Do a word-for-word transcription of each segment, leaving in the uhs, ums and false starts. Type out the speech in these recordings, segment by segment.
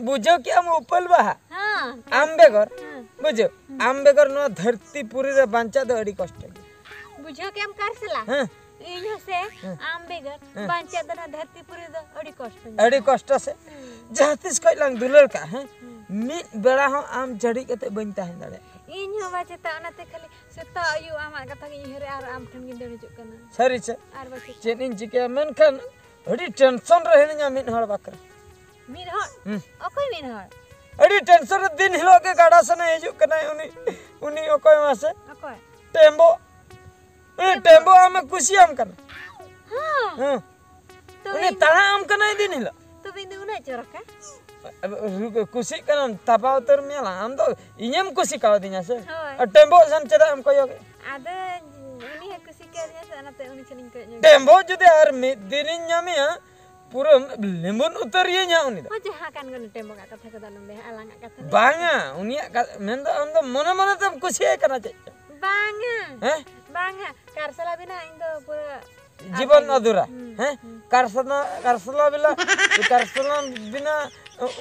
ᱵᱩᱡᱷᱟᱹᱣ ᱠᱮᱜ ᱟᱢ ᱩᱯᱟᱹᱞ ᱵᱟᱦᱟ? ᱦᱮᱸ᱾ ᱟᱢ ᱵᱮᱜᱚᱨ, ᱦᱮᱸ᱾ ᱵᱩᱡᱷᱟᱹᱣ, ᱟᱢ ᱵᱮᱜᱚᱨ ᱱᱚᱣᱟ ᱫᱷᱟᱹᱨᱛᱤ ᱯᱩᱨᱤ ᱨᱮ ᱵᱟᱧᱪᱟᱜ ᱫᱚ ᱟᱹᱰᱤ ᱠᱚᱥᱴᱚ ᱜᱮᱭᱟ᱾ ᱵᱩᱡᱷᱟᱹᱣ ᱠᱮᱜ ᱟᱢ ᱠᱟᱨᱥᱟᱞᱟ? ᱦᱮᱸ᱾ ᱤᱧ ᱦᱚᱸ ᱥᱮ, ᱦᱮᱸ᱾ ᱟᱢ ᱵᱮᱜᱚᱨ ᱦᱮᱸ᱾ ᱵᱟᱧᱪᱟᱜ ᱫᱚ ᱱᱚᱣᱟ ᱫᱷᱟᱹᱨᱛᱤ ᱯᱩᱨᱤ ᱫᱚ ᱟᱹᱰᱤ ᱠᱚᱥᱴᱚ ᱜᱮᱭᱟ᱾ ᱟᱹᱰᱤ ᱠᱚᱥᱴᱚ ᱥᱮ᱾ ᱦᱮᱸ᱾ ᱡᱟᱦᱟᱸ ᱛᱤᱥ ᱠᱷᱚᱡ ᱞᱟᱝ ᱫᱩᱞᱟᱹᱲ ᱠᱟᱜ, ᱦᱮᱸ? ᱦᱮᱸ᱾ ᱢᱤᱫ ᱵᱮᱲᱟ ᱦᱚᱸ ᱟᱢ ᱪᱟᱹᱰᱤᱡ ᱠᱟᱛᱮ ᱵᱟᱹᱧ ᱛᱟᱦᱮᱸ ᱫᱟᱲᱮᱭᱟᱜ ᱠᱟᱱᱟ᱾ ᱤᱧ ᱦᱚᱸ ᱵᱟ ᱪᱮᱛᱟ, ᱚᱱᱟᱛᱮ ᱠᱷᱟᱹᱞᱤ ᱥᱮᱛᱟᱜ ᱟᱹᱭᱩᱵ ᱟᱢᱟᱜ ᱠᱟᱛᱷᱟ ᱜᱤᱧ ᱩᱭᱦᱟᱹᱨᱮᱜᱼᱟ ᱟᱨ ᱟᱢ ᱴᱷᱮᱱ ᱜᱤᱧ ᱫᱟᱹᱲ ᱦᱤᱡᱩᱜ ᱠᱟᱱᱟ᱾ ᱥᱟᱹᱨᱤ ᱥᱮ? ᱟᱨ ᱵᱟ ᱪᱮᱛᱟ᱾ ᱪᱮᱫ ᱤᱧ ᱪᱤᱠᱟᱹᱭᱟ? ᱢᱮᱱᱠᱷᱟᱱ ᱟᱹᱰᱤ ᱴᱮᱱᱥᱚᱱ ᱨᱮ ᱦᱤᱱᱟᱹᱧᱟ ᱢᱤᱫ ᱦᱚᱲ ᱵᱟᱠᱷᱨᱟ᱾ ᱢᱤᱫ ᱦᱚᱲ? ᱦᱩᱸ᱾ ᱚᱠᱚᱭ ᱢᱤᱫ ᱦᱚᱲ? ᱟᱹᱰᱤ ᱴᱮᱱᱥᱚᱱ ᱨᱮ ᱫᱤᱱ ᱦᱤᱞᱳᱜ ᱜᱮ ᱜᱟᱰᱟ ᱥᱮᱱᱮ ᱦᱤᱡᱩᱜ ᱠᱟᱱᱟᱭ ᱩᱱᱤ᱾ ᱩᱱᱤ ᱚᱠᱚᱭ ᱢᱟᱥᱮ? ᱚᱠᱚᱭ? ᱴᱮᱢᱵᱚ᱾ ᱩᱱᱤ ᱴᱮᱢᱵᱚ᱾ ᱴᱮᱢᱵᱚ ᱟᱢᱮ ᱠᱩᱥᱤᱭᱟᱢ ᱠᱟᱱᱟ᱾ ᱦᱮᱸ᱾ ᱦᱮᱸ᱾ ᱛᱚᱵᱮ ᱩᱱᱤ ᱤᱧ ᱫᱚ ᱛᱟᱲᱟ ᱟᱢ ᱠᱟᱱᱟᱭ ᱫᱤᱱ ᱦᱤᱞᱳᱜ᱾ ᱛᱚᱵᱮ ᱤᱧ ᱫᱚ ᱩᱱᱟᱹᱜ ᱪᱚᱨᱚᱠᱟ? ᱠᱩᱥᱤᱜ ᱠᱟᱱᱟᱢ, ᱛᱟᱯᱟ ᱩᱛᱟᱹᱨ ᱢᱮᱭᱟ ᱞᱟᱝ᱾ ᱟᱢ ᱫᱚ ᱤᱧᱮᱢ ᱠᱩᱥᱤ ᱠᱟᱣᱫᱤᱧᱟ ᱥᱮ? ᱦᱳᱭ᱾ ᱟᱨ ᱴᱮᱢᱵᱚ ᱥᱮᱱ ᱪᱮᱫᱟᱜ ᱮᱢ ᱠᱚᱭᱚᱜᱮ? ᱟᱫᱚ ᱩᱱᱤ ᱦᱚᱸ ᱠᱩᱥᱤ ᱠᱟᱣᱫᱤᱧᱟ ᱥᱮ, ᱚᱱᱟᱛᱮ ᱩᱱᱤ ᱴᱷᱮᱱᱤᱧ ᱠᱚᱭᱚᱜ ᱧᱚᱜ᱾ ᱴᱮᱢᱵᱚ ᱡᱩᱫᱤ ᱟᱨ ᱢᱤᱫ ᱫᱤᱱᱤᱧ ᱧᱟᱢᱮᱭᱟ, ᱯᱩᱨᱟᱹᱢ ᱞᱮᱸᱵᱩᱱ ᱩᱛᱟᱹᱨᱤᱭᱟᱹᱧ ᱦᱟᱸᱜ ᱩᱱᱤ ᱫᱚ᱾ ᱦᱚᱸ, ᱡᱟᱦᱟᱸ ᱠᱟᱱ ᱜᱮ, ᱩᱱᱤ ᱴᱮᱢᱵᱚ ᱟᱜ ᱠᱟᱛᱷᱟ ᱠᱚᱫᱚ ᱟᱞᱚᱢ ᱞᱟᱹᱭᱟ, ᱟᱞᱟᱝᱟᱜ ᱠᱟᱛᱷᱟ ᱞᱟᱹᱭ ᱵᱟᱝᱟ, ᱩᱱᱤᱭᱟᱜ ᱠᱟ-, ᱢᱮᱱᱫᱚ ᱟᱢ ᱫᱚ ᱢᱚᱱᱮ ᱢᱚᱱᱮ ᱛᱮᱢ ᱠᱩᱥᱤᱭᱟᱭ ᱠᱟᱱᱟ ᱪᱮᱫ ᱪᱚ? ᱵᱟᱝᱟ᱾ ᱦᱮᱸ? ᱵᱟᱝᱟ, ᱠᱟᱨᱥᱟᱞᱟ ᱵᱤᱱᱟ ᱤᱧ ᱫᱚ ᱯᱩᱨᱟᱹ ᱡᱤᱵᱚᱱ ᱟᱫᱷᱟ ᱜᱮ᱾ ᱟᱫᱷᱩᱨᱟ᱾ ᱦᱩᱸ, ᱦᱮᱸ? ᱦᱩᱸ᱾ ᱠᱟᱨᱥᱟᱞᱟ, ᱠᱟᱨᱥᱟᱞᱟ ᱵᱤᱞᱟ, ᱠᱟᱨᱥᱟᱞᱟ ᱵᱤᱱᱟ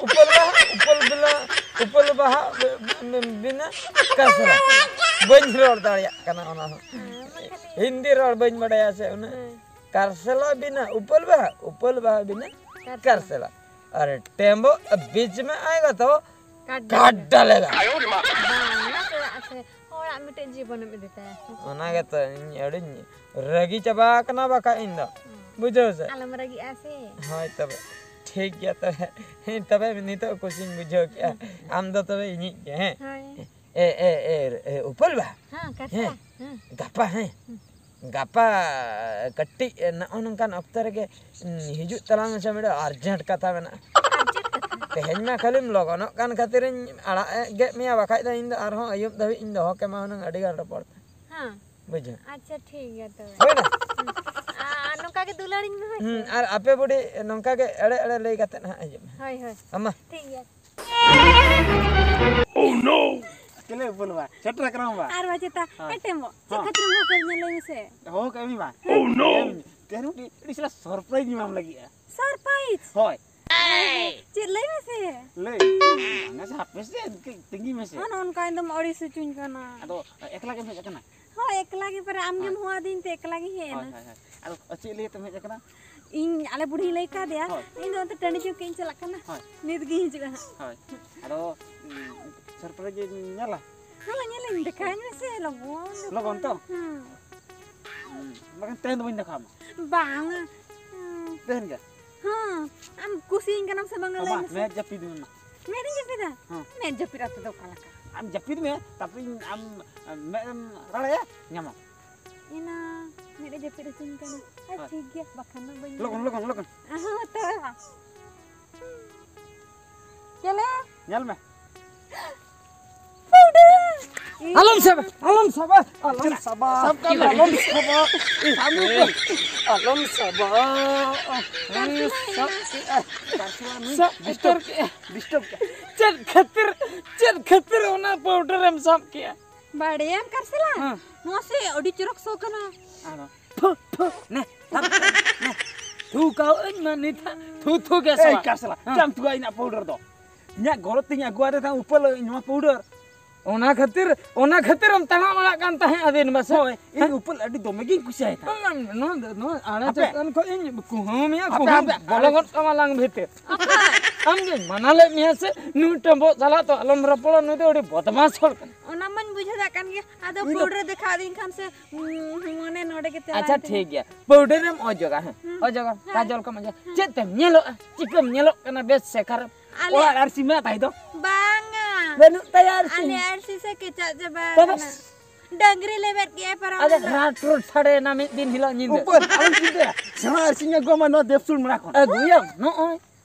ᱩᱯᱟᱹᱞ ᱵᱟᱦᱟ, ᱩᱯᱟᱹᱞ ᱵᱤᱞᱟ, ᱩᱯᱟᱹᱞ ᱵᱟᱦᱟ ᱵᱤ-, ᱵᱤ-, ᱵᱤᱱᱟ ᱠᱟᱨᱥᱟᱞᱟ᱾ ᱵᱟᱹᱧ ᱨᱚᱲ ᱫᱟᱲᱮᱭᱟᱜ ᱠᱟᱱᱟ ᱚᱱᱟ ᱦᱚᱸ᱾ ᱦᱮᱸ, ᱢᱟ ᱠᱷᱟᱹᱞᱤ ᱦᱤᱱᱫᱤ ᱨᱚᱲ ᱵᱟᱹᱧ ᱵᱟᱲᱟᱭᱟ ᱥᱮ ᱩᱱᱟᱹᱜ᱾ ᱦᱮᱸ᱾ ᱠᱟᱨᱥᱟᱞᱟ ᱵᱤᱱᱟ ᱩᱯᱟᱹᱞ ᱵᱟᱦᱟ, ᱩᱯᱟᱹᱞ ᱵᱟᱦᱟ ᱵᱤᱱᱟ ᱠᱟᱨᱥᱟᱞᱟ᱾ ᱠᱟᱨᱥᱟᱞᱟ᱾ ᱟᱨ ᱴᱮᱢᱵᱚ ᱵᱤᱪ ᱢᱮ ᱟᱭᱮᱜᱟ ᱛᱚ ᱠᱟᱴ ᱠᱟᱴ ᱰᱟᱞᱮᱜᱟ᱾ ᱰᱟᱞᱮᱜᱟ᱾ ᱵᱟᱝᱟ, ᱪᱮᱫᱟᱜ ᱥᱮ ᱦᱚᱲᱟᱜ ᱢᱤᱫᱴᱮᱡ ᱡᱤᱵᱚᱱᱮᱢ ᱤᱫᱤ ᱛᱟᱭᱟ᱾ ᱚᱱᱟ ᱜᱮᱛᱚ ᱤᱧ ᱟᱹᱰᱤᱧ ᱨᱟᱹᱜᱤ ᱪᱟᱵᱟ ᱟᱠᱟᱱᱟ ᱵᱟᱠᱷᱟᱡ ᱤᱧ ᱫᱚ᱾ ᱦᱩᱸ᱾ ᱵᱩᱡᱷᱟᱹᱣ ᱥᱮ? ᱟᱞᱚᱢ ᱨᱟᱹᱜᱤᱜᱼᱟ ᱥᱮ᱾ ᱦᱳᱭ ᱛᱚᱵᱮ᱾ ᱴᱷᱤᱠ ᱜᱮᱭᱟ ᱛᱚᱵᱮ᱾ ᱛᱚᱵᱮ ᱱᱤᱛᱚᱜ ᱠᱩᱥᱤᱧ ᱵᱩᱡᱷᱟᱹᱣ ᱠᱮᱜᱼᱟ᱾ ᱟᱢ ᱫᱚ ᱛᱚᱵᱮ ᱤᱧᱤᱡ ᱜᱮ, ᱦᱮᱸ? ᱦᱳᱭ᱾ ᱮ, ᱮ, ᱮ, ᱮ, ᱩᱯᱟᱹᱞ ᱵᱟ? ᱦᱮᱸ, ᱠᱟᱨᱥᱟᱞᱟ᱾ ᱦᱮᱸ᱾ ᱦᱮᱸ᱾ ᱜᱟᱯᱟ, ᱦᱮᱸ? ᱦᱮᱸ᱾ ᱜᱟᱯᱟ ᱠᱟᱹᱴᱤᱡ ᱱᱚᱜᱼᱚ ᱱᱚᱝᱠᱟᱱ ᱚᱠᱛᱚ ᱨᱮᱜᱮ, ᱩᱸ, ᱦᱤᱡᱩᱜ ᱛᱟᱞᱟᱝ ᱢᱮᱥᱮ, ᱢᱤᱫᱴᱟᱝ urgent ᱠᱟᱛᱷᱟ ᱢᱮᱱᱟᱜᱼᱟ᱾ Urgent ᱠᱟᱛᱷᱟ? ᱛᱮᱦᱮᱧ ᱢᱟ ᱠᱷᱟᱹᱞᱤᱢ ᱞᱚᱜᱚᱱᱚᱜ ᱠᱟᱱ ᱠᱷᱟᱹᱛᱤᱨᱤᱧ ᱟᱲᱟᱜ ᱮᱫ ᱢᱮᱭᱟ, ᱵᱟᱠᱷᱟᱡ ᱫᱚ ᱤᱧ ᱫᱚ ᱟᱨᱦᱚᱸ ᱟᱹᱭᱩᱵ ᱫᱷᱟᱹᱵᱤᱡ ᱤᱧ ᱫᱚᱦᱚ ᱠᱮᱢᱟ ᱦᱩᱱᱟᱹᱝ, ᱟᱹᱰᱤ ᱜᱟᱱ ᱨᱚᱯᱚᱲ᱾ ᱦᱮᱸ᱾ ᱵᱩᱡᱷᱟᱹᱣ᱾ ᱟᱪᱪᱷᱟ, ᱴᱷᱤᱠ ᱜᱮᱭᱟ ᱛᱚᱵᱮ᱾ ᱦᱳᱭ ᱱᱟ? ᱦᱩᱸ᱾ ᱟᱨ ᱱᱚᱝᱠᱟ ᱜᱮ ᱫᱩᱞᱟᱹᱲᱤᱧ ᱢᱮ, ᱦᱳᱭ ᱦᱩᱸ, ᱥᱮ? ᱟᱨ ᱟᱯᱮ ᱵᱩᱰᱷᱤ ᱱᱚᱝᱠᱟ ᱜᱮ ᱮᱲᱮ ᱮᱲᱮ ᱞᱟᱹᱭ ᱠᱟᱛᱮᱫ ᱦᱟᱸᱜ ᱦᱤᱡᱩᱜ ᱢᱮ᱾ ᱦᱳᱭ, ᱦᱳᱭ᱾ ᱟᱢᱟ᱾ ᱴᱷᱤᱠ ᱜᱮᱭᱟ᱾ Oh no! ᱪᱮᱞᱮ ᱩᱯᱟᱹᱞ ᱵᱟ? ᱪᱷᱚᱴᱨᱟ ᱠᱨᱟᱢ ᱵᱟ? ᱟᱨ ᱵᱟ ᱪᱮᱛᱟ, ᱦᱮᱸ᱾ ᱮᱴᱮᱢᱚᱜ᱾ ᱪᱮᱫ ᱦᱮᱸ᱾ ᱠᱷᱟᱹᱛᱤᱨ ᱮᱢ ᱦᱚᱦᱚ ᱠᱟᱫᱤᱧᱟ ᱞᱟᱹᱭ ᱢᱮᱥᱮ? ᱦᱚᱦᱚ ᱠᱟᱜ ᱢᱮ ᱵᱟ᱾ Oh no! ᱛᱮᱦᱮᱧ ᱢᱤᱫᱴᱤᱡ ᱟᱹᱰᱤ ᱪᱮᱦᱨᱟ surprise ᱮᱢᱟᱢ ᱞᱟᱹᱜᱤᱫᱼᱟ᱾ Surprise? ᱦᱳᱭ᱾ ᱪᱮᱫ ᱞᱟᱹᱭ ᱢᱮᱥᱮ? ᱞᱟᱹᱭ? ᱵᱟᱝᱟ ᱥᱮ, ᱦᱟᱯᱮ ᱥᱮ, ᱠᱟᱹᱡ ᱛᱤᱸᱜᱤ ᱢᱮᱥᱮ᱾ ᱦᱚᱸ, ᱱᱚᱜᱼᱚ ᱱᱚᱝᱠᱟ ᱮᱠᱫᱚᱢ ᱟᱹᱲᱤᱥ ᱦᱚᱪᱚᱧ ᱠᱟᱱᱟ᱾ ᱟᱫᱚ ᱮᱠᱞᱟ ᱜᱮᱢ ᱦᱮᱡ ᱟᱠᱟᱱᱟ? ᱦᱳᱭ, ᱮᱠᱞᱟ ᱜᱮ ᱯᱟᱨᱟ, ᱟᱢ ᱜᱮᱢ ᱦᱳᱭ᱾ ᱦᱚᱦᱚ ᱟᱹᱫᱤᱧ ᱛᱮ ᱮᱠᱞᱟ ᱜᱤᱧ ᱦᱮᱡ ᱮᱱᱟ᱾ ᱦᱳᱭ, ᱦᱳᱭ, ᱦᱳᱭ᱾ ᱟᱫᱚ ᱪᱮᱫ ᱞᱟᱹᱭ ᱛᱮᱢ ᱦᱮᱡ ᱟᱠᱟᱱᱟ? ᱤᱧ ᱟᱞᱮ ᱵᱩᱰᱷᱤᱧ ᱞᱟᱹᱭ ᱠᱟᱫᱮᱭᱟ, ᱦᱳᱭ᱾ ᱤᱧ ᱫᱚ ᱚᱱᱛᱮ ᱴᱟᱺᱰᱤ ᱪᱚᱠ ᱤᱧ ᱪᱟᱞᱟᱜ ᱠᱟᱱᱟ᱾ ᱦᱳᱭ᱾ ᱱᱤᱛ ᱜᱤᱧ ᱦᱤᱡᱩᱜᱼᱟ ᱦᱟᱸᱜ᱾ ᱦᱳᱭ᱾ ᱟᱫᱚ, ᱩᱸ, surprise ᱤᱧ ᱧᱮᱞᱟ? ᱦᱳᱭ, ᱧᱮᱞᱟᱹᱧ, ᱫᱮᱠᱷᱟᱣᱟᱹᱧ ᱢᱮᱥᱮ, ᱞᱚᱜᱚᱱ᱾ ᱞᱚᱜᱚᱱ ᱛᱚ? ᱦᱩᱸ᱾ ᱦᱩᱸ, ᱵᱟᱠᱷᱟᱱ ᱛᱮᱦᱮᱧ ᱫᱚ ᱵᱟᱹᱧ ᱫᱮᱠᱷᱟᱣ ᱟᱢᱟ᱾ ᱵᱟᱝᱟ᱾ ᱦᱩᱸ᱾ ᱛᱮᱦᱮᱧ ᱜᱮ? ᱦᱩᱸ, ᱟᱢ ᱠᱩᱥᱤᱭᱟᱹᱧ ᱠᱟᱱᱟᱢ ᱥᱮ ᱵᱟᱝᱟ, ᱞᱟᱹᱭ ᱢᱮᱥᱮ᱾ ᱢᱮᱫ ᱡᱟᱹᱯᱤᱫ ᱢᱮ ᱢᱟ᱾ ᱢᱮᱫ ᱤᱧ ᱡᱟᱹᱯᱤᱫᱟ? ᱦᱩᱸ᱾ ᱢᱮᱫ ᱡᱟᱹᱯᱤᱫ ᱟᱛᱮ ᱫᱚ ᱚᱠᱟ ᱞᱮᱠᱟ? ᱟᱢ ᱡᱟᱹᱯᱤᱫ ᱢᱮ, ᱛᱟᱨᱯᱚᱨᱮ ᱤᱧ ᱟᱢ ᱢᱮᱫ ᱮᱢ ᱨᱟᱲᱮᱭᱟ, ᱧᱟᱢᱟᱢ᱾ ᱮᱱᱟ, ᱢᱮᱫ ᱮ ᱡᱟᱹᱯᱤᱫ ᱦᱚᱪᱚᱧ ᱠᱟᱱᱟ᱾ ᱟᱨ ᱦᱳᱭ᱾ ᱴᱷᱤᱠ ᱜᱮᱭᱟ, ᱵᱟᱠᱷᱟᱱ ᱫᱚ ᱵᱟᱹᱧ ᱞᱚᱜᱚᱱ, ᱞᱚᱜᱚᱱ, ᱞᱚᱜᱚᱱ᱾ ᱦᱚᱸ, ᱛᱚᱵᱮ ᱢᱟ᱾ ᱪᱮᱞᱮ? ᱧᱮᱞ ᱢᱮ᱾ ᱯᱟᱣᱰᱟᱨ! ᱟᱞᱚᱢ ᱥᱟᱵᱟ, ᱟᱞᱚᱢ ᱥᱟᱵᱟ, ᱟᱞᱚᱢ ᱥᱟᱵᱟ, ᱥᱟᱵ ᱠᱟᱜ ᱢᱮ᱾ ᱟᱞᱚᱢ ᱥᱟᱵᱟ᱾ ᱥᱟᱵ ᱢᱮ᱾ ᱟᱞᱚᱢ ᱥᱟᱵᱟ᱾ ᱠᱟᱨᱥᱤᱞᱟ ᱥᱟᱵ ᱦᱮᱱᱟᱜᱼᱟ᱾ ᱠᱮᱜᱼᱟ᱾ ᱠᱟᱨᱥᱤᱞᱟ ᱱᱩᱭ ᱥᱟᱵ disturb, ᱩᱛᱟᱹᱨ ᱠᱮᱜᱼᱟ᱾ Disturb ᱠᱮᱜᱼᱟ᱾ ᱪᱮᱫ ᱠᱷᱟᱹᱛᱤᱨ, ᱪᱮᱫ ᱠᱷᱟᱹᱛᱤᱨ ᱚᱱᱟ ᱯᱟᱣᱰᱟᱨ ᱮᱢ ᱥᱟᱵ ᱠᱮᱜᱼᱟ? ᱵᱟᱲᱟᱭᱟᱢ ᱠᱟᱨᱥᱤᱞᱟ? ᱦᱮᱸ᱾ ᱱᱚᱣᱟ ᱥᱮ ᱟᱹᱰᱤ ᱪᱚᱨᱚᱠ ᱥᱚ ᱠᱟᱱᱟ᱾ ᱟᱫᱚ ᱛᱷᱩ, ᱛᱷᱩ, ᱱᱮ, ᱥᱟᱵ, ᱱᱮ᱾ ᱛᱷᱩ ᱠᱟᱣ ᱟᱹᱧ ᱢᱟ ᱱᱤᱛ ᱦᱟᱸᱜ᱾ ᱛᱷᱩ, ᱛᱷᱩ ᱜᱮ ᱮᱭ ᱥᱚᱣᱟ᱾ ᱠᱟᱨᱥᱤᱞᱟ, ᱦᱮᱸ᱾ ᱪᱟᱢ ᱛᱷᱩᱣᱟ ᱤᱧᱟᱹᱜ ᱯᱟᱣᱰᱟᱨ ᱫᱚ? ᱤᱧᱟᱹᱜ ᱜᱚᱨᱚᱡᱽ ᱛᱤᱧ ᱟᱹᱜᱩᱣᱟᱫᱮ ᱛᱟᱦᱮᱸᱫ ᱩᱯᱟᱹᱞ ᱱᱚᱣᱟ ᱯᱟᱣᱰᱟᱨ᱾ ᱚᱱᱟ ᱠᱷᱟᱹᱛᱤᱨ, ᱚᱱᱟ ᱠᱷᱟᱹᱛᱤᱨ ᱮᱢ ᱛᱟᱲᱟᱢ ᱵᱟᱲᱟᱜ ᱠᱟᱱ ᱛᱟᱦᱮᱸᱫ ᱟᱹᱫᱤᱱ ᱢᱟ ᱥᱮ? ᱦᱳᱭ, ᱤᱧ ᱦᱮᱸ? ᱩᱯᱟᱹᱞ ᱟᱹᱰᱤ ᱫᱚᱢᱮ ᱜᱤᱧ ᱠᱩᱥᱤᱭᱟᱭ ᱛᱟᱦᱮᱸᱫ᱾ ᱵᱟᱝ, ᱱᱚᱣᱟ, ᱱᱚᱣᱟ ᱟᱲᱮ ᱦᱟᱯᱮ᱾ ᱪᱮᱛᱟᱱ ᱠᱷᱚᱱ ᱤᱧ ᱠᱩᱦᱩᱢ ᱮᱭᱟ, ᱦᱟᱯᱮ, ᱠᱩᱦᱩᱢ ᱦᱟᱯᱮ, ᱵᱚᱞᱚ ᱟᱲᱮ ᱜᱚᱫ ᱠᱟᱢᱟ ᱞᱟᱝ ᱵᱷᱤᱛᱤᱨ᱾ ᱟᱯᱮ᱾ ᱟᱢ ᱜᱮᱧ ᱢᱟᱱᱟ ᱞᱮᱫ ᱢᱮᱭᱟ ᱥᱮ, ᱱᱩᱭ ᱴᱚᱢᱵᱚᱜ ᱥᱟᱞᱟᱜ ᱫᱚ ᱟᱞᱚᱢ ᱨᱚᱯᱚᱲᱟ, ᱱᱩᱭ ᱫᱚ ᱟᱹᱰᱤ ᱵᱚᱫᱢᱟᱥ ᱦᱚᱲ ᱠᱟᱱᱟ᱾ ᱚᱱᱟ ᱢᱟᱧ ᱵᱩᱡᱷᱟᱹᱣ ᱫᱟᱲᱮᱭᱟᱜ ᱠᱟᱱ ᱜᱮᱭᱟ, ᱟᱫᱚ ᱤᱧ ᱫᱚ ᱯᱟᱹᱣᱰᱟᱨ ᱫᱮᱠᱷᱟᱣ ᱟᱹᱫᱤᱧ ᱠᱷᱟᱱ ᱥᱮ, ᱩᱸ, ᱢᱚᱱᱮ ᱱᱚᱰᱮ ᱜᱮ ᱛᱮᱞᱟᱭ ᱟᱪᱪᱷᱟ, ᱛᱤᱧᱟ᱾ ᱴᱷᱤᱠ ᱜᱮᱭᱟ, ᱯᱟᱹᱣᱰᱟᱨ ᱮᱢ ᱚᱡᱚᱜᱟ, ᱦᱮᱸ, ᱦᱩᱸ, ᱚᱡᱚᱜᱟ, ᱦᱮᱸ᱾ ᱠᱟᱡᱚᱞ ᱠᱚᱢ ᱚᱡᱚᱜᱟ᱾ ᱦᱩᱸ᱾ ᱪᱮᱫ ᱛᱮᱢ ᱧᱮᱞᱚᱜᱼᱟ? ᱪᱤᱠᱟᱹᱢ ᱧᱮᱞᱚᱜ ᱠᱟᱱᱟ ᱵᱮᱥ ᱥᱮᱠᱷᱟᱨ? ᱟᱞᱮ ᱚᱲᱟᱜ ᱟᱹᱨᱥᱤ ᱢᱮᱱᱟᱜ ᱛᱟᱭ ᱫᱚ? ᱵᱟᱝᱟ᱾ ᱵᱟᱹᱱᱩᱜ ᱛᱟᱭᱟ ᱟᱹᱨᱥᱤ᱾ ᱟᱞᱮ ᱟᱹᱨᱥᱤ ᱥᱮ ᱠᱮᱪᱟᱜ ᱪᱟᱵᱟ ᱛᱚᱵᱮ? ᱟᱠᱟᱱᱟ᱾ ᱰᱟᱝᱨᱤ ᱞᱮᱵᱮᱫ ᱠᱮᱜᱼᱟᱭ ᱯᱟᱨᱚᱢ ᱟᱫᱚ ᱮᱱᱟ᱾ ᱨᱟᱴ ᱨᱩᱴ ᱥᱟᱰᱮᱭᱮᱱᱟ ᱢᱤᱫ ᱫᱤᱱ ᱦᱤᱞᱳᱜ ᱧᱤᱫᱟᱹ᱾ ᱩᱯᱟᱹᱞ, ᱟᱞᱚᱢ ᱪᱤᱱᱛᱟᱹᱭᱟ᱾ ᱥᱮᱬᱟ ᱟᱹᱨᱥᱤᱧ ᱟᱹᱜᱩᱣᱟᱢᱟ ᱱᱚᱣᱟ ᱫᱮᱵᱥᱩᱲ ᱢᱮᱞᱟ ᱠᱷᱚᱱ᱾ ᱟᱹᱜᱩᱭᱟᱢ, ᱱᱚᱜᱼᱚᱭ,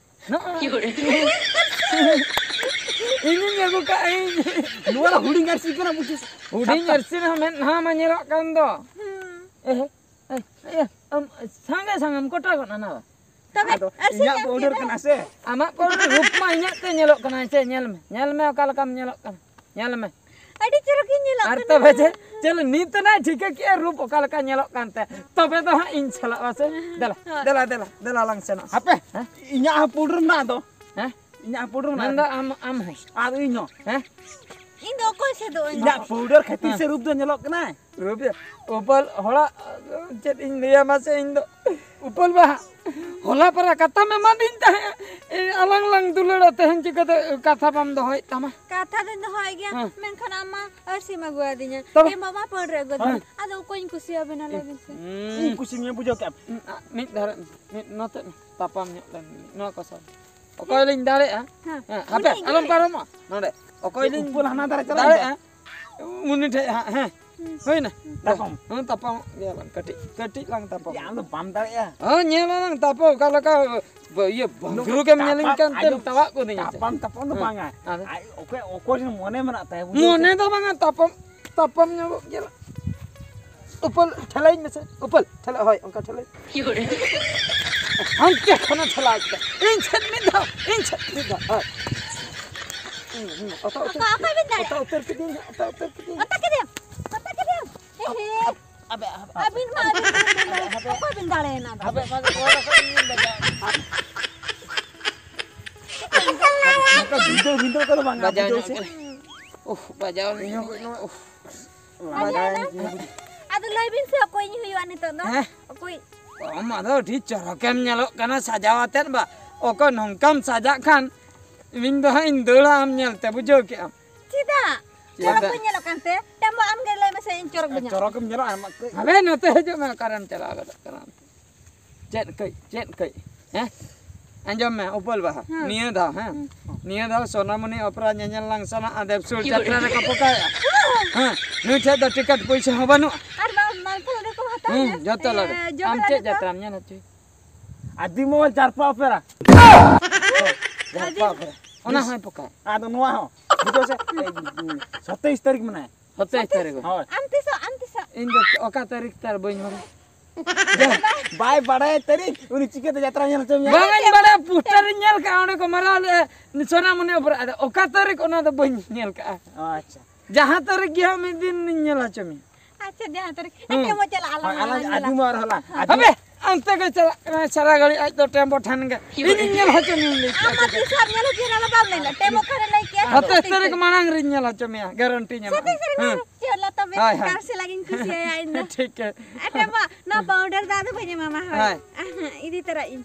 ᱱᱚᱜᱼᱚᱭ᱾ ᱤᱧᱤᱧ ᱟᱹᱜᱩ ᱠᱟᱜᱼᱟ ᱤᱧ᱾ ᱱᱚᱣᱟ ᱫᱚ ᱦᱩᱰᱤᱧ ᱟᱹᱨᱥᱤ ᱠᱟᱱᱟ, ᱵᱩᱡᱷᱟᱹᱣ᱾ ᱦᱩᱰᱤᱧ ᱥᱟᱯᱛᱟ- ᱟᱹᱨᱥᱤ ᱨᱮᱦᱚᱸ ᱢᱮᱫᱦᱟ ᱢᱟ ᱧᱮᱞᱚᱜ ᱠᱟᱱ ᱫᱚ᱾ ᱦᱩᱸ᱾ ᱮᱦᱮ, ᱮ, ᱮ, ᱟᱢ ᱥᱟᱸᱜᱮ ᱥᱟᱸᱜᱮᱢ ᱠᱚᱴᱟ ᱜᱚᱫ ᱮᱱᱟ ᱵᱟ᱾ ᱛᱚᱵᱮ ᱟᱫᱚ ᱟᱹᱨᱥᱤ ᱤᱧᱟᱹᱜ ᱧᱟᱢ ᱯᱟᱣᱰᱟᱨ ᱠᱮᱫᱟ᱾ ᱠᱟᱱᱟ ᱥᱮ? ᱟᱢᱟᱜ ᱯᱟᱣᱰᱟᱨ ᱨᱩᱯ ᱢᱟ ᱤᱧᱟᱹᱜ ᱛᱮ ᱧᱮᱞᱚᱜ ᱠᱟᱱᱟ, ᱥᱮ ᱧᱮᱞ ᱢᱮ, ᱧᱮᱞ ᱢᱮ ᱚᱠᱟ ᱞᱮᱠᱟᱢ ᱧᱮᱞᱚᱜ ᱠᱟᱱᱟ, ᱧᱮᱞ ᱢᱮ᱾ ᱟᱹᱰᱤ ᱪᱚᱨᱚᱠ ᱜᱮ ᱧᱮᱞᱚᱜ ᱟᱨ ᱠᱟᱱᱟ᱾ ᱛᱚᱵᱮ ᱪᱮᱫ? ᱪᱚᱞᱚ, ᱱᱤᱛ ᱱᱟᱭ ᱴᱷᱤᱠᱟᱹ ᱠᱮᱜᱼᱟ ᱨᱩᱯ ᱚᱠᱟ ᱞᱮᱠᱟ ᱧᱮᱞᱚᱜ ᱠᱟᱱᱛᱮ᱾ ᱛᱚᱵᱮ ᱫᱚ ᱦᱟᱸᱜ ᱤᱧ ᱪᱟᱞᱟᱜᱼᱟ ᱥᱮ᱾ ᱫᱮᱞᱟ, ᱦᱳᱭ᱾ ᱫᱮᱞᱟ, ᱫᱮᱞᱟ, ᱫᱮᱞᱟ ᱞᱟᱝ ᱥᱮᱱᱚᱜᱼᱟ᱾ ᱦᱟᱯᱮ, ᱦᱮᱸ? ᱤᱧᱟᱹᱜ ᱦᱚᱸ ᱯᱩᱰᱩᱨ ᱢᱮᱱᱟᱜ ᱫᱚ᱾ ᱦᱮᱸ? ᱤᱧᱟᱹᱜ ᱦᱚᱸ ᱯᱩᱰᱩᱨ ᱢᱮᱱᱟᱜ ᱢᱮᱱᱫᱚ ᱫᱚ᱾ ᱟᱢ, ᱟᱢ ᱦᱚᱸ᱾ ᱟᱨ ᱤᱧ ᱦᱚᱸ᱾ ᱦᱮᱸ? ᱤᱧ ᱫᱚ ᱚᱠᱚᱭ ᱥᱮ ᱫᱚ ᱤᱧ ᱤᱧᱟᱹᱜ ᱫᱚ? ᱯᱩᱰᱩᱨ ᱠᱷᱟᱹᱛᱤᱨ ᱦᱮᱸ᱾ ᱥᱮ ᱨᱩᱯ ᱫᱚ ᱧᱮᱞᱚᱜ ᱠᱟᱱᱟᱭ? ᱨᱩᱯ ᱫᱚ ᱩᱯᱟᱹᱞ ᱦᱚᱲᱟᱜ ᱪᱮᱫ ᱤᱧ ᱞᱟᱹᱭᱟ ᱢᱟᱥᱮ ᱤᱧ ᱫᱚ᱾ ᱩᱯᱟᱹᱞ ᱵᱟ, ᱦᱚᱞᱟ ᱯᱟᱨᱟ ᱠᱟᱛᱷᱟᱢ ᱮᱢᱟᱫᱤᱧ ᱛᱟᱦᱮᱸᱫ᱾ ᱮ, ᱟᱞᱟᱝ ᱞᱟᱝ ᱫᱩᱞᱟᱹᱲᱟ, ᱛᱮᱦᱮᱧ ᱪᱤᱠᱟᱹᱛᱮ ᱠᱟᱛᱷᱟ ᱵᱟᱢ ᱫᱚᱦᱚᱭᱮᱫ ᱛᱟᱢᱟ? ᱠᱟᱛᱷᱟ ᱫᱚᱧ ᱫᱚᱦᱚᱭ ᱜᱮᱭᱟ, ᱦᱮᱸ᱾ ᱢᱮᱱᱠᱷᱟᱱ ᱟᱢ ᱢᱟ ᱟᱹᱨᱥᱤᱢ ᱟᱹᱜᱩ ᱟᱫᱤᱧᱟ᱾ ᱛᱚᱵᱮ? ᱮ ᱢᱟᱢᱟ ᱯᱟᱹᱲᱨᱮ ᱟᱹᱜᱩ ᱟᱫᱤᱧᱟ᱾ ᱦᱮᱸ᱾ ᱟᱫᱚ ᱚᱠᱚᱭᱤᱧ ᱠᱩᱥᱤᱭᱟᱵᱮᱱᱟ ᱞᱟᱹᱭ ᱵᱮᱱ ᱥᱮ? ᱦᱩᱸ᱾ ᱤᱧ ᱠᱩᱥᱤ ᱢᱮᱭᱟ, ᱵᱩᱡᱷᱟᱹᱣ ᱠᱮᱜᱼᱟᱢ᱾ ᱩᱸ, ᱟ, ᱢᱤᱫ ᱫᱷᱟᱨᱮ, ᱢᱤᱫ ᱱᱚᱛᱮ ᱛᱟᱯᱟᱢ ᱧᱚᱜ ᱞᱮᱱ ᱜᱮ, ᱱᱚᱣᱟ ᱠᱚ ᱥᱟᱶ᱾ ᱚᱠᱚᱭ ᱞᱤᱧ ᱫᱟᱲᱮᱭᱟᱜᱼᱟ? ᱦᱮᱸ᱾ ᱦᱮᱸ, ᱦᱟᱯᱮ, ᱩᱱᱤ ᱜᱮ᱾ ᱟᱞᱚᱢ ᱯᱟᱨᱚᱢᱚᱜᱼᱟ᱾ ᱱᱚᱰᱮ ᱚᱠᱚᱭ ᱞᱤᱧ ᱩᱯᱟᱹᱞ ᱦᱟᱱᱟ ᱫᱷᱟᱨᱮ ᱪᱟᱞᱟᱜ ᱫᱟᱲᱮᱭᱟᱜᱼᱟ? ᱩᱱᱤ ᱴᱷᱮᱡ ᱦᱟᱸᱜ, ᱦᱮᱸ᱾ ᱦᱩᱸ᱾ ᱦᱩᱭᱱᱟ? ᱛᱟᱯᱟᱢ᱾ ᱦᱮᱸ, ᱛᱟᱯᱟᱢᱚᱜ ᱜᱮᱭᱟ ᱵᱚᱱ᱾ ᱠᱟᱹᱴᱤᱡ, ᱠᱟᱹᱴᱤᱡ ᱞᱟᱝ ᱛᱟᱯᱟᱢ᱾ ᱭᱟ, ᱟᱢ ᱫᱚ ᱵᱟᱢ ᱫᱟᱲᱮᱭᱟᱜᱼᱟ᱾ ᱦᱮᱸ, ᱧᱮᱞ ᱟᱞᱟᱝ ᱛᱟᱯᱟᱢ ᱚᱠᱟ ᱞᱮᱠᱟ, ᱵ-, ᱤᱭᱟᱹ, ᱵᱷᱟᱝᱜᱽᱨᱩ ᱜᱮᱢ ᱧᱮᱞᱤᱧ ᱠᱟᱱ ᱛᱮᱢ ᱟᱸᱡᱚᱢ, ᱛᱟᱣᱟᱜ ᱜᱚᱫᱤᱧᱟ ᱥᱮ? ᱛᱟᱯᱟᱢ, ᱛᱟᱯᱟᱢ ᱫᱚ ᱦᱮᱸ, ᱵᱟᱝᱟ᱾ ᱟᱫᱚ? ᱟᱡ ᱚᱠᱚᱭ, ᱚᱠᱚᱭ ᱨᱮᱱ ᱢᱚᱱᱮ ᱢᱮᱱᱟᱜ ᱛᱟᱭᱟ, ᱵᱩᱡᱷᱟᱹᱣ ᱢᱚᱱᱮ ᱥᱮ? ᱫᱚ ᱵᱟᱝᱟ, ᱛᱟᱯᱟᱢ, ᱛᱟᱯᱟᱢ ᱧᱚᱜᱚᱜ ᱜᱮᱭᱟ᱾ ᱩᱯᱟᱹᱞ, ᱴᱷᱮᱞᱟᱭᱤᱧ ᱢᱮᱥᱮ᱾ ᱩᱯᱟᱹᱞ, ᱴᱷᱮᱞᱟ, ᱦᱳᱭ, ᱚᱱᱠᱟ ᱴᱷᱮᱞᱟᱭ᱾ ᱦᱟᱱᱛᱮ ᱠᱷᱚᱱᱮ ᱴᱷᱮᱞᱟᱣ ᱠᱮᱫᱟ᱾ ᱤᱧ ᱥᱮᱫ ᱢᱤᱫ ᱫᱷᱟᱣ, ᱤᱧ ᱥᱮᱫ ᱢᱤᱫ ᱫᱷᱟᱣ, ᱦᱳᱭ᱾ ᱦᱩᱸ, ᱦᱩᱸ, ᱚᱛᱟ ᱩᱛᱟᱹᱨ, ᱚᱠᱟ, ᱚᱠᱟ ᱵᱤᱱ ᱫᱟᱲᱮᱭᱟᱜ? ᱚᱛᱟ ᱩᱛᱟᱹᱨ ᱠᱤᱫᱤᱧ, ᱚᱛᱟ ᱩᱛᱟᱹᱨ ᱠᱤᱫᱤᱧ᱾ ᱚᱛᱟ ᱠᱮᱫᱮᱭᱟᱢ, ᱚᱛᱟ ᱠᱮᱫᱮᱭᱟᱢ᱾ ᱮ ᱦᱮ᱾ ᱟᱵ-, ᱟᱵ-, ᱟᱵᱮᱱ ᱢᱟ ᱟᱹᱵᱤᱱ ᱜᱮᱵᱤᱱ ᱫᱟᱲᱮᱭᱟᱜᱼᱟ᱾ ᱚᱠᱚᱭ ᱵᱤᱱ ᱫᱟᱲᱮᱭᱮᱱᱟ ᱟᱫᱚ? ᱦᱟᱯᱮ, ᱦᱟᱯᱮ, ᱱᱚᱝᱠᱟ ᱵᱷᱤᱸᱫᱟᱹᱲ, ᱵᱷᱤᱸᱫᱟᱹᱲ ᱠᱚᱫᱚ ᱵᱟᱝᱟ, ᱵᱟᱡᱟᱣ ᱵᱩᱡᱷᱟᱹᱣ ᱧᱚᱜ ᱥᱮ? ᱠᱟᱱᱟ᱾ ᱩᱦ, ᱵᱟᱡᱟᱣ ᱤᱧ ᱦᱚᱸ ᱠᱟᱹᱡ ᱱᱚᱣᱟ, ᱩᱦ᱾ ᱟᱫᱚ ᱞᱟᱹᱭ ᱵᱤᱱ ᱥᱮ ᱚᱠᱚᱭᱤᱧ ᱦᱩᱭᱩᱜᱼᱟ ᱱᱤᱛᱚᱜ ᱫᱚ? ᱦᱮᱸ? ᱚᱠᱚᱭ? ᱟᱢ ᱟᱫᱚ ᱟᱹᱰᱤ ᱪᱚᱨᱚᱠᱮᱢ ᱧᱮᱞᱚᱜ ᱠᱟᱱᱟ ᱥᱟᱡᱟᱣ ᱟᱛᱮᱫ ᱵᱟ᱾ ᱚᱠᱚᱭ ᱱᱚᱝᱠᱟᱢ ᱥᱟᱡᱟᱜ ᱠᱷᱟᱱ ᱤᱧ ᱫᱚ ᱦᱟᱸᱜ ᱤᱧ ᱫᱟᱹᱲᱟ ᱟᱢ ᱧᱮᱞᱛᱮ, ᱵᱩᱡᱷᱟᱹᱣ ᱠᱮᱜᱼᱟᱢ? ᱪᱮᱫᱟᱜ? ᱪᱮᱫᱟᱜ? ᱪᱚᱨᱚᱠ ᱵᱟᱹᱧ ᱧᱮᱞᱚᱜ ᱠᱟᱱᱛᱮ? ᱴᱟᱢᱵᱚ ᱟᱢ ᱜᱮ ᱞᱟᱹᱭ ᱢᱮᱥᱮ ᱤᱧ ᱪᱚᱨᱚᱠ ᱵᱟᱹᱧ ᱧᱮᱞᱚᱜ ᱪᱚᱨᱚᱠᱮᱢ ᱧᱮᱞᱚᱜᱼᱟ ᱟᱢᱟᱜ ᱠᱟᱹᱡ᱾ ᱦᱟᱵᱮ ᱱᱚᱛᱮ ᱦᱤᱡᱩᱜ ᱢᱮ, ᱚᱠᱟᱨᱮᱢ ᱪᱟᱞᱟᱣ ᱜᱚᱫᱚᱜ ᱠᱟᱱᱟ? ᱪᱮᱫ ᱠᱟᱹᱡ, ᱪᱮᱫ ᱠᱟᱹᱡ, ᱦᱮᱸ? ᱟᱸᱡᱚᱢ ᱢᱮ, ᱩᱯᱟᱹᱞ ᱵᱟᱦᱟ, ᱦᱮᱸ᱾ ᱱᱤᱭᱟᱹ ᱫᱷᱟᱣ, ᱦᱮᱸ? ᱦᱮᱸ᱾ ᱱᱤᱭᱟᱹ ᱫᱷᱟᱣ ᱥᱳᱱᱟᱢᱩᱱᱤ ᱚᱯᱮᱨᱟ ᱧᱮᱧᱮᱞ ᱞᱟᱝ ᱥᱮᱱᱚᱜᱼᱟ, ᱫᱮᱵᱽᱥᱩᱨ ᱡᱟᱛᱨᱟ ᱨᱮᱠᱚ ᱯᱚᱠᱟᱭᱟ᱾ ᱦᱮᱸ, ᱱᱩᱭ ᱴᱷᱮᱡ ᱫᱚ ᱴᱤᱠᱤᱴ ᱯᱩᱭᱥᱟᱹ ᱦᱚᱸ ᱵᱟᱹᱱᱩᱜᱼᱟ᱾ ᱟᱨ ᱢᱟ-, ᱢᱟᱞᱯᱷᱟ ᱞᱟᱹᱰᱩ ᱠᱚ ᱦᱟᱛᱟᱣ ᱦᱩᱸ, ᱧᱟ᱾ ᱡᱚᱛᱚ ᱮ, ᱞᱟᱹᱰᱩ᱾ ᱡᱚᱢ ᱟᱢ ᱞᱟᱹᱰᱩ ᱪᱮᱫ ᱠᱚ᱾ ᱡᱟᱛᱨᱟᱢ ᱧᱮᱞ ᱦᱚᱪᱚᱭ? ᱟᱹᱫᱤ ᱢᱳᱵᱟᱭᱤᱞ ᱪᱟᱨᱯᱟ ᱚᱯᱮᱨᱟ᱾ ᱡᱟᱨᱯᱟ ᱚᱯᱮᱨᱟ᱾ ᱚᱱᱟ ᱦᱚᱸᱭ ᱯᱚᱠᱟᱭᱟ᱾ ᱟᱫᱚ ᱱᱚᱣᱟ ᱦᱚᱸ, ᱵᱩᱡᱷᱟᱹᱣ ᱥᱮ? ᱮᱭ, ᱥᱟᱛᱟᱭᱤᱥ ᱛᱟᱹᱨᱤᱠᱷ ᱢᱮᱱᱟᱭᱟ᱾ ᱥᱟᱛᱟᱭᱤᱥ ᱛᱟᱹᱨᱤᱠᱷ᱾ ᱦᱳᱭ᱾ ᱟᱢ ᱛᱤᱥᱚᱜ, ᱟᱢ ᱛᱤᱥᱚᱜ? ᱤᱧ ᱫᱚ ᱚᱠᱟ ᱛᱟᱹᱨᱤᱠᱷ ᱛᱟᱨ ᱵᱟᱹᱧ ᱵᱟᱲᱟᱭᱟ᱾ ᱵᱟᱭ ᱵᱟᱲᱟᱭᱟ ᱛᱟᱹᱨᱤᱠᱷ, ᱩᱱᱤ ᱪᱤᱠᱟᱹᱛᱮ ᱡᱟᱛᱨᱟ ᱧᱮᱞ ᱦᱚᱪᱚ ᱢᱮᱭᱟ? ᱵᱟᱝ, ᱤᱧ ᱵᱟᱲᱟᱭᱟ, ᱯᱳᱥᱴᱟᱨ ᱤᱧ ᱧᱮᱞ ᱠᱟᱜᱼᱟ, ᱚᱸᱰᱮ ᱠᱚ ᱢᱟᱨᱟᱣ ᱞᱮᱜᱼᱟ, ᱥᱳᱱᱟᱢᱩᱱᱤ ᱚᱯᱮᱨᱟ᱾ ᱟᱫᱚ ᱚᱠᱟ ᱛᱟᱹᱨᱤᱠᱷ, ᱚᱱᱟ ᱫᱚ ᱵᱟᱹᱧ ᱧᱮᱞ ᱠᱟᱜᱼᱟ᱾ ᱟᱪᱪᱷᱟ᱾ ᱡᱟᱦᱟᱸ ᱛᱟᱹᱨᱤᱠᱷ ᱜᱮ ᱦᱟᱸᱜ ᱢᱤᱫ ᱫᱤᱱ ᱤᱧ ᱧᱮᱞ ᱦᱚᱪᱚ ᱢᱮᱭᱟ᱾ ᱟᱪᱪᱷᱟ, ᱡᱟᱦᱟᱸ ᱛᱟᱹᱨᱤᱠᱷ᱾ ᱦᱩᱸ᱾ ᱮ, ᱴᱮᱢᱵᱚ ᱪᱟᱞᱟᱜ ᱟᱞᱟᱝ, ᱦᱳᱭ, ᱟᱞᱟᱝ ᱟᱞᱟᱝ ᱧᱮᱞᱟ᱾ ᱟᱹᱰᱤ ᱢᱟᱨ ᱦᱚᱞᱟᱝ᱾ ᱦᱟᱯᱮ, ᱚᱱᱛᱮ ᱜᱮ ᱪᱟᱞᱟᱜ ᱠᱟᱱᱟ ᱥᱟᱨᱟ ᱜᱷᱟᱹᱲᱤᱡ ᱟᱡ ᱫᱚ ᱴᱮᱢᱵᱚ ᱴᱷᱮᱱ ᱜᱮ᱾ ᱤᱧᱤᱧ ᱧᱮᱞ ᱦᱚᱪᱚ ᱢᱮᱭᱟ ᱞᱟᱹᱭ ᱟᱢ ᱢᱟ ᱠᱮᱫ᱾ ᱛᱤᱥ ᱦᱚᱸ ᱧᱮᱞ ᱦᱚᱪᱚ ᱨᱮᱱᱟᱜ ᱵᱟᱢ ᱞᱟᱹᱭ ᱞᱮᱫ᱾ ᱴᱮᱢᱵᱚ ᱠᱷᱟᱱᱮ ᱞᱟᱹᱭ ᱠᱮᱫ᱾ ᱥᱟᱛᱟᱥ ᱛᱟᱹᱨᱤᱠᱷ ᱢᱟᱲᱟᱝ ᱨᱤᱧ ᱧᱮᱞ ᱦᱚᱪᱚ ᱢᱮᱭᱟ, ᱜᱟᱨᱮᱱᱴᱤᱧ ᱮᱢᱟ᱾ ᱥᱟᱛᱟᱥ ᱛᱟᱹᱨᱤᱠᱷ ᱦᱩᱸ᱾ ᱢᱟᱲᱟᱝ? ᱪᱮᱫ ᱞᱮᱠᱟ ᱛᱚᱵᱮ? ᱦᱳᱭ, ᱦᱳᱭ᱾ ᱠᱟᱨ ᱥᱮ ᱞᱟᱜᱤᱧ ᱠᱩᱥᱤᱭᱟᱭᱟ ᱤᱧ ᱫᱚ᱾ ᱴᱷᱤᱠ ᱜᱮ᱾ ᱮ, ᱴᱮᱢᱵᱚ, ᱱᱚᱣᱟ ᱯᱟᱣᱰᱟᱨ ᱫᱚ ᱟᱫᱚ ᱵᱟᱹᱧ ᱮᱢᱟᱢᱟ, ᱦᱳᱭ᱾ ᱦᱳᱭ᱾ ᱤᱫᱤ ᱛᱚᱨᱟᱜ ᱤᱧ᱾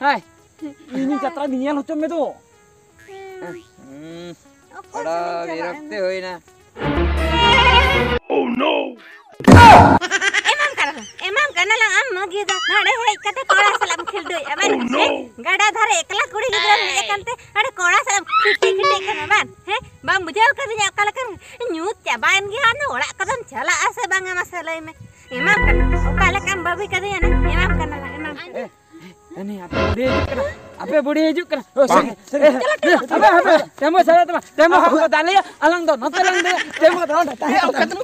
ᱦᱳᱭ᱾ ᱤᱧᱤᱧ ᱪᱟᱛᱨᱟ ᱧᱮᱞ ᱦᱚᱪᱚ ᱢᱮ ᱫᱚ᱾ ᱦᱩᱸ᱾ ᱦᱩᱸ᱾ ᱚᱠᱟ ᱵᱟᱲᱟ ᱥᱮᱫ ᱮᱢ ᱪᱟᱞᱟᱜ ᱵᱤᱨᱚᱠᱛᱤ ᱮᱱᱟ? ᱦᱩᱭᱱᱟ᱾ Oh no! ᱮᱢᱟᱢ ᱠᱟᱱᱟ ᱞᱟᱝ, ᱮᱢᱟᱢ ᱠᱟᱱᱟ ᱞᱟᱝ ᱟᱢ ᱢᱟᱹᱜᱤ ᱫᱚ᱾ ᱱᱚᱰᱮ ᱦᱮᱡ ᱠᱟᱛᱮ ᱠᱚᱲᱟ ᱥᱟᱞᱟᱜ ᱮᱢ ᱠᱷᱤᱞᱰᱩᱭᱮᱫᱼᱟ, ᱵᱟᱝ? Oh no! ᱦᱮᱸ? ᱜᱟᱰᱟ ᱫᱷᱟᱨᱮ ᱮᱠᱞᱟ ᱠᱩᱲᱤ ᱜᱤᱫᱽᱨᱟᱹᱢ ᱦᱮᱡ ᱟᱠᱟᱱ ᱛᱮ ᱱᱚᱰᱮ ᱠᱚᱲᱟ ᱥᱟᱞᱟᱜ ᱮᱢ ᱠᱷᱤᱴᱤ ᱠᱷᱤᱴᱤᱜ ᱠᱟᱱᱟ, ᱵᱟᱝ? ᱦᱮᱸ? ᱵᱟᱢ ᱵᱩᱡᱷᱟᱹᱣ ᱠᱟᱫᱤᱧᱟ ᱚᱠᱟ ᱞᱮᱠᱟᱱ ᱧᱩᱛ ᱪᱟᱵᱟᱭᱮᱱ ᱜᱮᱭᱟ? ᱟᱫᱚ ᱚᱲᱟᱜ ᱠᱚᱫᱚᱢ ᱪᱟᱞᱟᱜᱼᱟ ᱥᱮ ᱵᱟᱝᱟ, ᱢᱟᱥᱮ ᱞᱟᱹᱭ ᱢᱮ? ᱮᱢᱟᱢ ᱠᱟᱱᱟ, ᱚᱠᱟ ᱞᱮᱠᱟᱢ ᱵᱟᱹᱵᱤ ᱠᱟᱫᱤᱧᱟ ᱱᱟ? ᱮᱢᱟᱢ ᱠᱟᱱᱟ ᱞᱟᱝ, ᱮᱢᱟᱢ ᱠᱟᱱᱟ᱾ ᱮ, ᱮ, ᱱᱤᱭᱟᱹ ᱟᱯᱮ ᱵᱩᱰᱷᱤ ᱦᱤᱡᱩᱜ ᱠᱟᱱᱟ, ᱟᱯᱮ ᱵᱩᱰᱷᱤ ᱦᱤᱡᱩᱜ ᱠᱟᱱᱟ᱾ ᱚ, ᱥᱚᱨᱤ, ᱥᱚᱨᱤ᱾ ᱦᱟᱯᱮ, ᱦᱟᱯᱮ, ᱛᱮᱢᱚ ᱥᱟᱞᱟ ᱛᱮᱢᱟ, ᱛᱮᱢᱚ ᱦᱟᱯᱮ ᱠᱚ ᱫᱟᱞᱮᱭᱟ, ᱟᱞᱟᱝ ᱫᱚ ᱱᱚᱛᱮ ᱞᱟᱝ ᱫᱮᱭᱟ, ᱛᱮᱢᱚ ᱫᱚ ᱚᱸᱰᱮ ᱛᱟᱦᱮᱸ ᱠᱟᱱᱟ᱾